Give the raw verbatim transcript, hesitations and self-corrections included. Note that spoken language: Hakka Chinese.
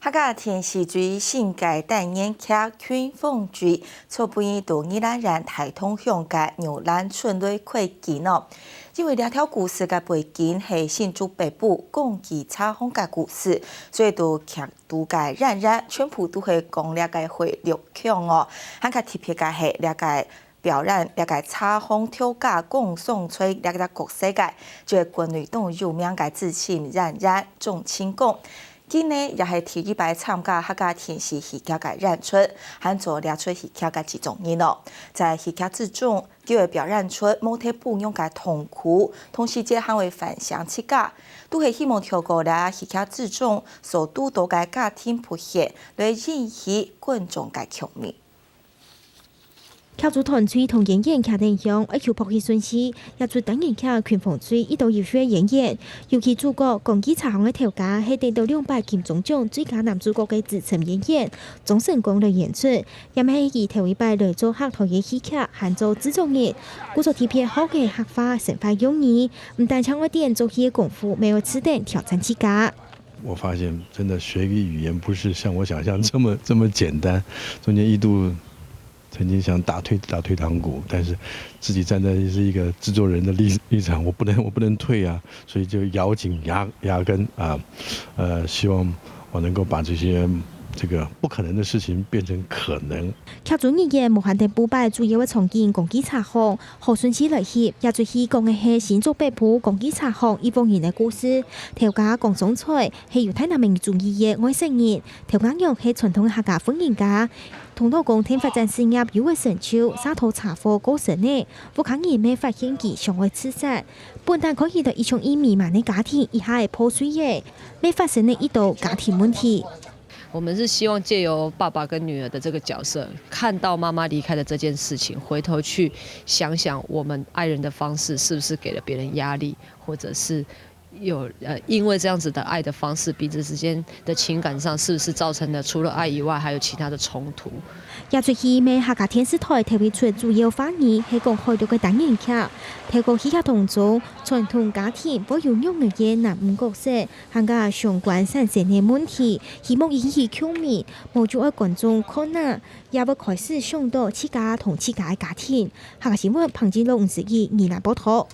客家電視最新个單元劇《群芳追》，就搬到宜蘭縣大同鄉个牛欄村來開機哦。因為這條故事个背景係新竹北埔公雞茶行个故事，所以在劇肚个演員全部都係講這个會陸腔哦。還較特別个係這个 表演這个茶行頭家龔松翠這个角色个，就係國內當有名个資深演員鍾清光。佢呢也係第一擺參加客家電視戲劇个演出，還做這齣戲劇个製作人哦。在戲劇之中，佢會表演出無忒不樣个痛苦，同時節還會反省自家，都係希望透過這戲劇之中所堵到个家庭不幸，來引起觀眾个共鳴。 劇組團隊同演員劇等樣，愛求拍戲順序，這齣單元劇《群芳追》一到有序个演員，尤其主角公雞茶行个頭家係得到兩擺金鐘獎最佳男主角个資深演員鍾成功來演出，也毋係佢頭一擺來做客台个戲劇，還做製作人。故所特別學个客話生活用語，毋單淨愛點做戲个功夫，乜愛試等挑戰自家。 我發現真的學一個語言不是像我想象這麼這麼簡單，中間一度曾經想打退打退堂鼓，但是自己站在是一個製作人的立立場，我不能我不能退啊，所以就咬緊牙牙根啊，呃，希望我能夠把這些這個不可能的事情變成可能。劇組演員無限等補拍主要个場景公雞茶行，好順序來翕，這齣戲講个係新竹北埔公雞茶行一屋人个故事。頭家龔松翠係由台南人轉移个外省人，頭家娘係傳統个客家婦人家，同老公跈發展事業有个成就，續討車禍過身了，屋下人乜發現佢想愛自殺。本旦看起來一像已美滿个家庭，一下仔破碎了，乜發生了一兜家庭問題。我们是希望借由爸爸跟女儿的这个角色，看到妈妈离开的这件事情，回头去想想我们爱人的方式是不是给了别人压力，或者是有呃因为这样子的爱的方式，彼此之间的情感上是不是造成了除了爱以外还有其他的冲突？這齣戲乜客家電視台頭一齣主要話語係講海陸个單元劇，透過戲劇當中傳統家庭會有仰仔个男女角色， 還加相關產生个問題，希望引起共鳴，無就愛觀眾看啊，也會開始想到自家同自家个家庭。客家新聞彭金龍、吳子怡，宜蘭報導。